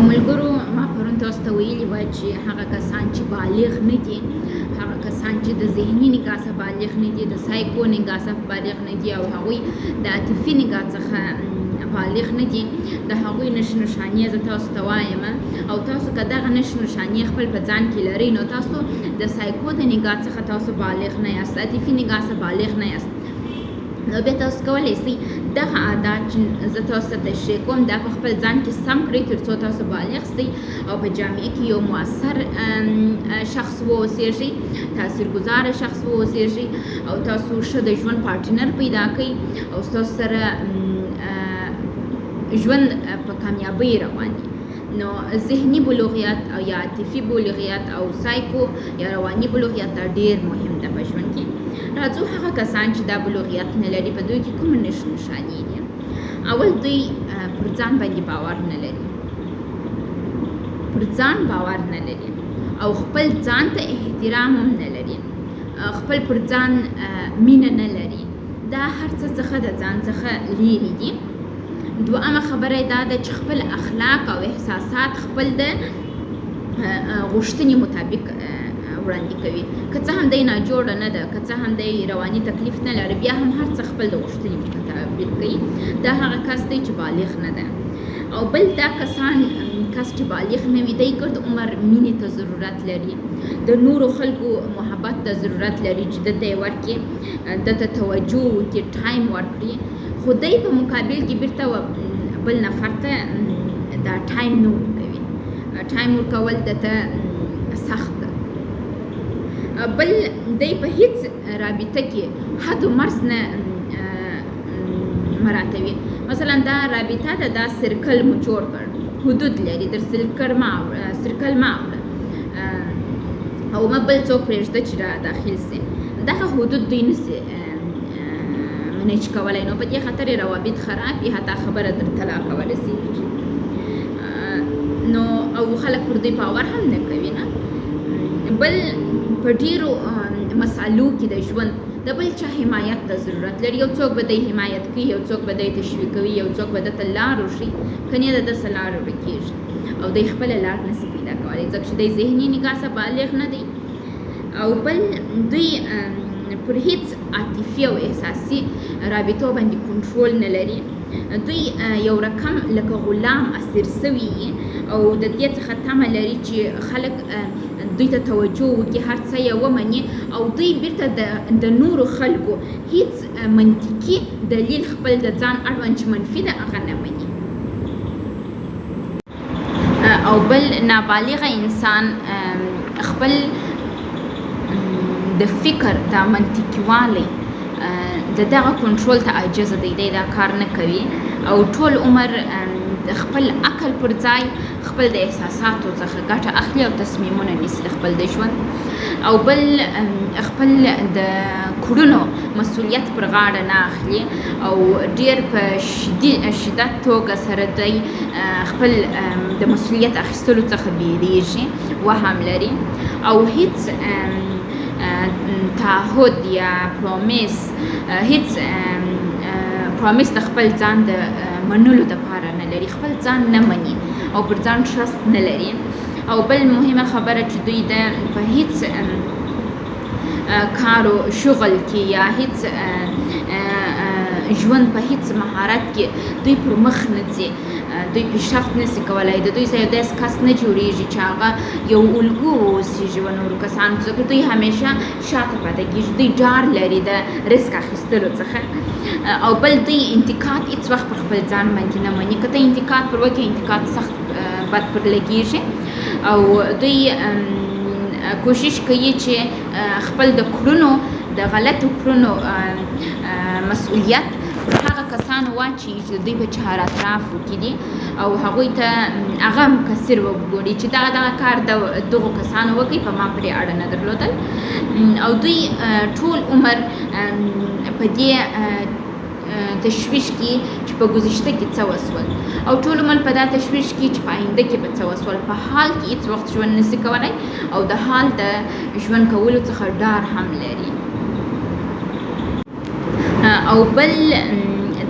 ملګرو، ما پرون تاسو ته ویلي وه چې هغه کسان چې بالغ نه دي، هغه کسان چې د ذهني نګاه څخه بالغ نه دي، د سایکو نګاه څخه بالغ نه دي او هغوی د عاطفي نګاه څخه بالغ نه دي، د هغوی نښې نښانې زه تاسو ته وایم. او تاسو که دغه نښې نښانې خپل په ځان کې لرئ، نو تاسو د سایکو د نګاه څخه تاسو بالغ نه یاست، عاطفي نګاه څخه بالغ نه یاست. نو بیا تاسو کولی شئ دغه عادات چې زه تاسو ته تشریح کوم، دا په خپل ځان کې سم کړئ، تر څو تاسو بالغ شئ او په جامعه کې یو مؤثر شخص واوسیږئ، تاثیرګذار شخص واوسیږئ او تاسو ښه د ژوند پارټنر پیدا کړئ او ستاسو سره ژوند په کامیابۍ روان دي. نو ذهني بلوغیت او یا عاطفي بلوغیت او سایکو یا رواني بلوغیت دا ډیر مهم ده په ژوند کې. راځو، هغه کسان چې دا بلوغیت نه لري، په دوی کې کوم نښې نښانې دي؟ اول، دوی پر ځان باندې باور نه لري، پر ځان باور نه لري او خپل ځان ته احترام هم نه لري، خپل پر ځان مینه نه لري، دا هر څه څخه د ځان څخه لیرې دي. دوهمه خبره دا ده چې خپل اخلاق او احساسات خپل د غوښتنې مطابق وړاندې کوي. که څه هم دی ناجوړه نه ده، که څه هم دی رواني تکلیف نه لري، بیا هم هر څه خپل د غوښتنې مطابق کوي. دا هغه کس دی چې بالغ نه ده. او بل، دا کس چې بالغ نه وي، دی ګرد عمر مینې ته ضرورت لري، د نورو خلکو محبت ته ضرورت لري چې ده ته یې ورکړي، ده ته توجه وکړي، time ورکړي، خو دی په مقابل کې بیرته بل نفر ته دا time نه ورکوي. time ورکول ده ته سخت ده. بل، دی په هیڅ رابطه کې حد و مرز نه مراعتوي. مثلا دا رابطه ده، دا circle مو جوړ کړ، حدود لري، در circle ما اوړه او ما بل څوک پرېږده چې را داخل سي. دغه حدود دوی نسي manage کولی، نو په دې خاطر یې روابط خراب وي، حتی خبره تر طلاقه ورسېږي. نو او خلک پر دوی باور هم نه کوي. نه، بل، په ډیرو مسالو کې د ژوند د بل چا حمایت ته ضرورت لري. یو څوک به دی حمایت کوي، یو څوک به دی تشویقوي، یو څوک به ده ته لار وښیي، کنې د ده څه لار ورکېږي او دی خپله لار نسي پیدا کولی، ځکه چې دی ذهني نګاه څخه بالغ نه دی. او بل، دوی پر هیڅ عاطفي او احساسي رابطو باندې کنټرول نه لري. دوی یو رقم لکه غلام اسیر سوي او د دې څخه تمه لري چې خلک دوی ته توجه وکړي، هر څه یې ومني، او دوی بیرته د نورو خلکو هیڅ منطقي دلیل خپل د ځان اړوند چې منفي ده، هغه نه مني. او بل، نابالغه انسان خپل د فکر دا منطقيوالی د دغه کنټرول ته عاجز دی، دی دا کار نه کوي او ټول عمر د خپل عقل پر ځای خپل د احساساتو څخه ګټه اخلي او تصمیمونه نیسي د خپل د ژوند. او بل، خپل د کړونو مسولیت پر غاړه نه اخلي او ډیر په شدت توګه سره دی خپل د مسولیت اخیستلو څخه بیریږي، وهم لري او هیڅ تعهد یا promise، هیڅ promise د خپل ځان د منلو دپاره نه لري، خپل ځان نه مني او پر ځان trust نه لري. او بل مهمه خبره چې دوی د په هیڅ کار و شغل کې یا هیڅ ژوند په هیڅ مهارت کې دوی پر مخ نه ځي، دوی پیشرفت نسي کولای. د دوی سره یو داسې کس نه جوړیږي چې هغه یو الګو واوسیږي و نورو کسانو، ځکه دوی همیشه شاته پاتې کیږي، دوی ډار لري د ریسک اخیستلو څخه. او بل، دوی انتقاد هیڅ وخت پر خپل ځان باندې نه مني. که ته انتقاد پر وکړې، انتقاد سخت بد پر لګیږي. او دوی کوشش کوي چې خپل د کړونو، د غلطو کړونو مسؤلیت پر هغه کسانو واچوي چې د دوی په چار اطرافو کې دي او هغوی ته هغه مقصر وګوري چې دغه دغه کار د دغو کسانو وکړي، په ما پرې اړه نه درلودل. او دوی ټول عمر په دې تشویش کې چې په ګذشته کې څه وسول او ټول عمر په دا تشویش کې چې په آینده کې به څه وسول. په حال کې هیڅ وخت ژوند نسي کولای او د حال د ژوند کولو څخه ډار هم لري. او بل،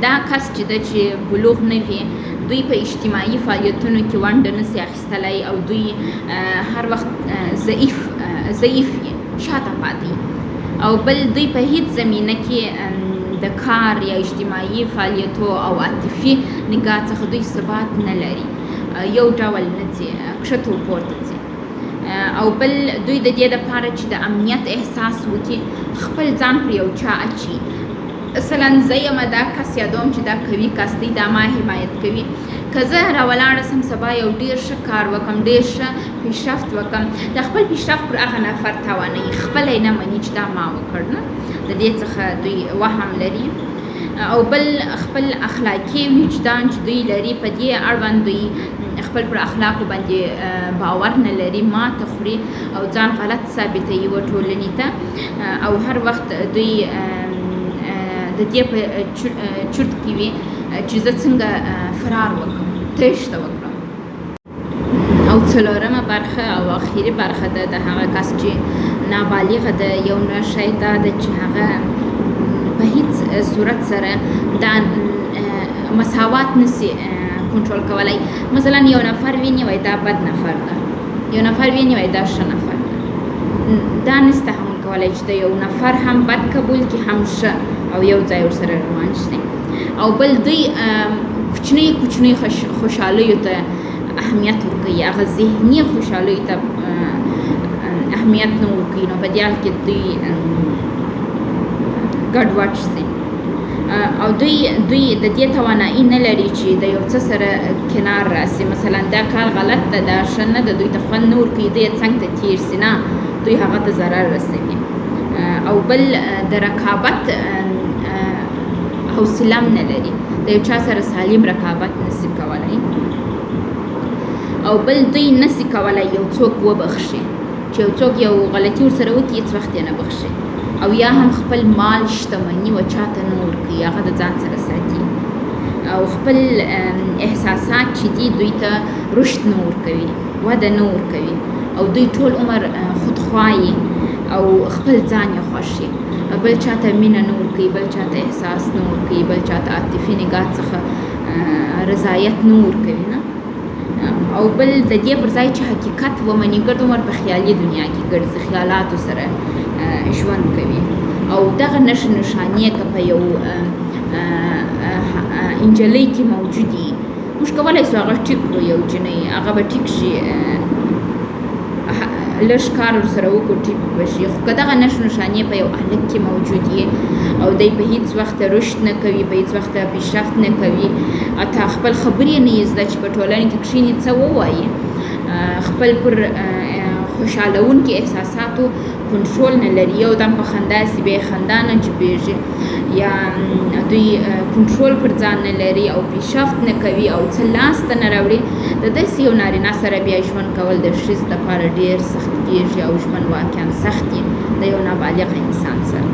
دا کس چې ده چې بلوغ نه وي، دوی په اجتماعي فعالیتونو کې ونډه نه سي اخیستلی او دوی هر وخت ضعیف وي، شاته پاتې. او بل دوی په هیڅ زمینه کې د کار یا اجتماعي فعالیتو او عاطفي نګاه څخه دوی ثبات نه لري، یو ډول نه ځي، کښته او پورته ځي. او بل دوی د دې لپاره چې د امنیت احساس وکړي خپل ځان پر یو چا اچي. مثلا زه یم دا کس یادوم چې دا قوي کس دی، دا ما حمایت کوي، که زه راولاړه سم سبا یو ډېر ښه کار وکم، ډېر ښه پیشرفت وکم، د خپل پیشرفت پر هغه نفر تاوانوي، خپله یې نه مني چې دا ما وکړ، نه د دې څخه دوی وهم لري. او بل خپل اخلاقي وجدان چې دوی لري په دې اړوند دوی خپل پر اخلاقو باندې باور نه لري، ماته خوري او ځان غلط ثابتوي و ټولنې ته. او هر وخت دوی د دې په چرت کې وي چې زه څنګه فرار وکړم، تېښته وکړم. او څلورمه برخه او اخیري برخه ده د هغه کس چې نابالغه ده، یو نښه یې دا ده چې هغه په هیڅ صورت سره دا مساوات نسي کنټرول کولی. مثلا یو نفر ویني وایي دا بد نفر ده، یو نفر ویني وایي دا ښه نفر ده، دا نسي تحمل کولی چې د یو نفر هم بد قبول کړي هم ښه او یو ځای ورسره روان شي. او بل دوی کوچنۍ کوچنۍ خوشحالیو ته اهمیت ورکوي، هغه ذهني خوشحالیو ته اهمیت نه ورکوي، نو په دې حال کې دوی ګډوډ شي. او دوی د دې توانایي نه لري چې د یو څه سره کنار راسي. مثلا دا کار غلط ده، دا ښه نه ده، دوی ته خوند نه ورکوي، دوی یې څنګ ته تېر سي، نه دوی هغه ته ضرر رسوي. او بل د رقابت حوصله هم نه لري، د یو چا سره سالم رقابت نسي کولی. او بل دوی نسي کولی یو څوک وبخښي، چې یو څوک یو غلطي ورسره وکړي هېڅ وخت یې نه بخښي. او یا هم خپل مال شتمني و چاته نه ورکوي، هغه د ځان سره ساتي. او خپل احساسات چې دي دوی ته رشد نه ورکوي، وده نه ورکوي، او دوی ټول عمر خودخواه او خپل ځان یې خوښ وي، بل چاته مینه نه ورکوي، بل چاته احساس نه ورکوي، بل چاته عاطفي نګاه څخه رضایت نه ورکوي نه. او بل د دې پر ځای چې حقیقت ومني ګرد عمر په خیالي دنیا کې ګرځي، خیالاتو سره ژوند کوي. او دغه نښې نښانې که په یو نجلۍ کې موجودي، موږ کولی شو هغه ټیک کړو، یو جینۍ هغه به ټیک شي، لږ کار ورسره وکړو ټیک به شي. خو که دغه نښې نښانې په یو هلک کې موجود وي او دی په هیڅ وخت رشد نه کوي، په هیڅ وخت پیشرفت نه کوي، حتی خپل خبرې نه یې زده چې په ټولنه کې کښېني څه ووایي، خپل پر خوشحالوونکي احساساتو کنټرول نه لري، یو دم په خندا سي بیا خندا نه جوړېږي، یا دوی کنټرول پر ځان نه لري او پیشرفت نه کوي او څه لاسته نه راوړي، د داسې یو نارینه سره بیا ژوند کول د ښځې دپاره ډېر سخت کېږي او ژوند واقعا سخت دی د یو نابالغ انسان سره.